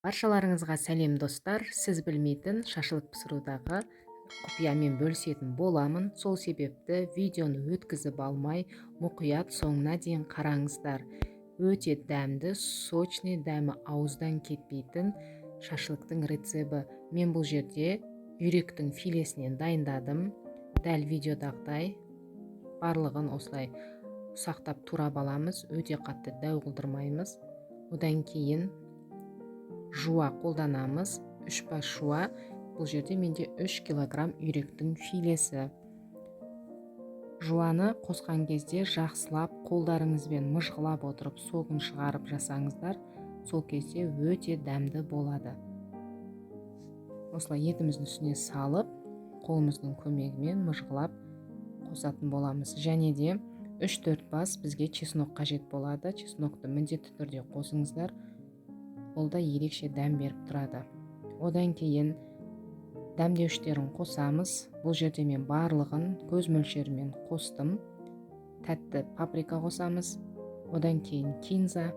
Баршаларыңызға сәлем, достар! Сіз білмейтін шашлык пісірудағы құпиямен бөлісетін боламын. Сол себепті видеоны өткізіп алмай, мұқият соңына дейін қараңыздар. Өте дәмді, сочный, дәмі ауыздан кетпейтін шашлыктың рецебі. Мен бұл жерде үйректің филесінен дайындадым. Дәл видеодағыдай барлығын осылай ұсақтап турап аламыз, өте қатты дәу қылдырмаймыз. Одан кейін жуа қолданамыз, 3 бас жуа. Бұл жерде менде 3 килограмм үйректің филесі. Жуаны қосқан кезде жақсылап қолдарыңызбен мыжғылап отырып, согын шығарып жасаңыздар, сол кезде өте дәмді болады. Осылай етіміздің үстіне салып, қолымыздың көмегімен мыжғылап қосатын боламыз. Және де 3-4 бас бізге чеснок қажет болады. Чеснокты міндетті түрде қосыңыздар, ол да ерекше дәм беріп тұрады. Одан кейін дәмдеуіштерін қосамыз. Бұл жерде мен барлығын көз мөлшерімен қостым. Тәтті паприка қосамыз, одан кейін кинза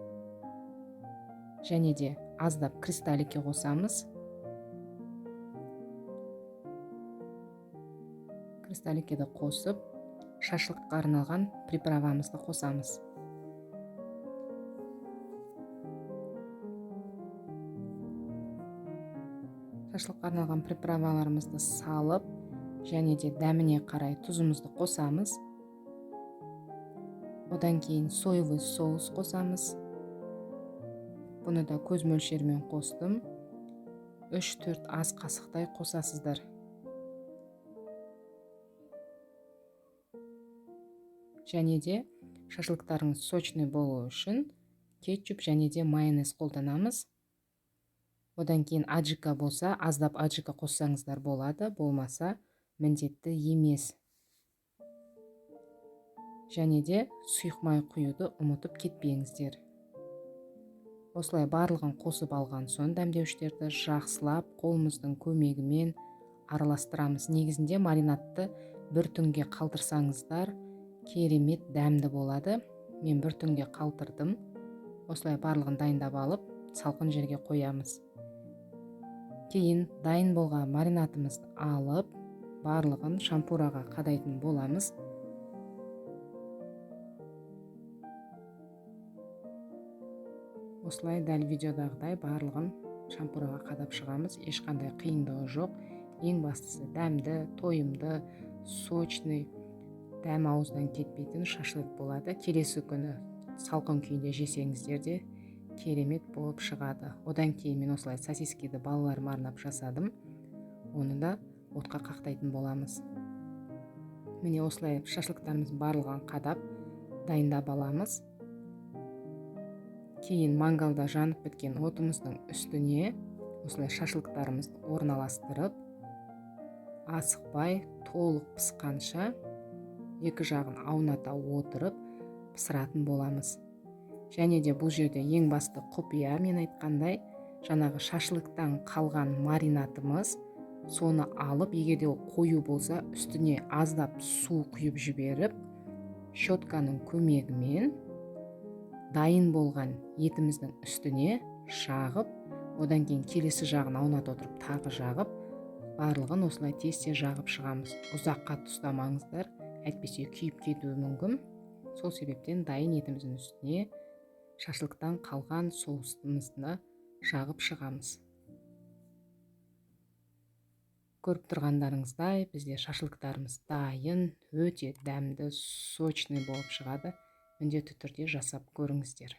және де аздап кристаллики қосамыз. Кристалликеді қосып, шашлыққа арналған приправамызды қосамыз. Шашлыққа арналған приправаларымызды салып, және де дәміне қарай тұзымызды қосамыз. Одан кейін соевый соус қосамыз. Бұны да көз мөлшерімен қостым. 3-4 ас қасықтай қосасыздар. Және де шашлықтарыңыз сочный болу үшін кетчуп және де майонез қолданамыз. Одан кейін аджика болса, аздап аджика қоссаңыздар болады, болмаса міндетті емес. Және де сұйық май құюды ұмытып кетпеңіздер. Осылай барлығын қосып алған соң дәмдеуіштерді жақсылап қолымыздың көмегімен араластырамыз. Негізінде маринадты бір түнге қалдырсаңыздар, керемет дәмді болады. Мен бір түнге қалдырдым. Осылай барлығын дайындап алып, салқын жерге қоямыз. Кейін дайын болған маринадымызды алып, барлығын шампураға қадайтын боламыз. Осылай дәл видеодағыдай барлығын шампураға қадап шығамыз. Ешқандай қиындығы жоқ. Ең бастысы дәмді, тойымды, сочный, дәм ауыздан кетпейтін шашлык болады. Келесі күні салқын күйінде жесеңіздер де керемет болып шығады. Одан кейін мен осылай сосискиді балаларыма арнап жасадым. Оны да отқа қақтайтын боламыз. Міне, осылай шашлықтарымыздың барлығын қадап дайындап аламыз. Кейін мангалда жанып біткен отымыздың үстіне осылай шашлықтарымызды орналастырып, асықпай толық пысқанша екі жағын ауната отырып пысыратын боламыз. Және де бұл жерде ең басты құпия, мен айтқандай, жаңағы шашлықтан қалған маринадымыз, соны алып, егер де ол қою болса, үстіне аздап су құйып жіберіп, щетканың көмегімен дайын болған етіміздің үстіне жағып, одан кейін келесі жағын ауната отырып тағы жағып, барлығын осылай тез-тез жағып шығамыз. Ұзақ қатты ұстамаңыздар, әйтпесе күйіп кетуі мүмкін. Сол себептен дайын етіміздің үстіне шашлықтан қалған соусымызды жағып шығамыз. Көріп тұрғандарыңыздай, бізде шашлықтарымыз дайын, өте дәмді, сочный болып шығады. Міндетті түрде жасап көріңіздер.